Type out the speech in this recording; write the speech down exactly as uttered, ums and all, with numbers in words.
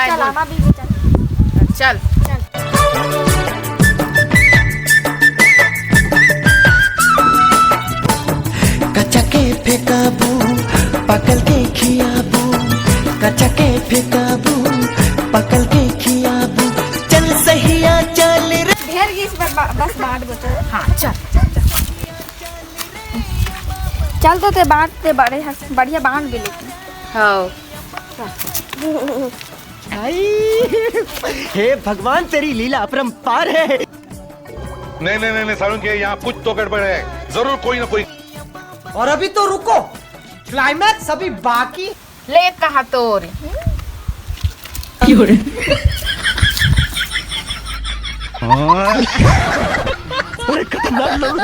चल, आमा भी चल। चल। चल। कचा के फेंकाबू, पकल के खियाबू, कचा के फेंकाबू, पकल के खियाबू, चल सहिया चल रे। ढेर गीस बस, बस बांट बचा। हाँ, चल। चल तो ते बांट ते बड़े हस, बढ़िया बांट भी लेकिन। हाँ। आई, हे भगवान, तेरी लीला अपरंपार है। नहीं, नहीं, नहीं, नहीं, सारुण के यहाँ कुछ तो गड़बड़ है, जरूर कोई ना कोई। और अभी तो रुको, क्लाइमैक्स अभी बाकी। ले कहा तोर। अरे, खतरनाक लोग।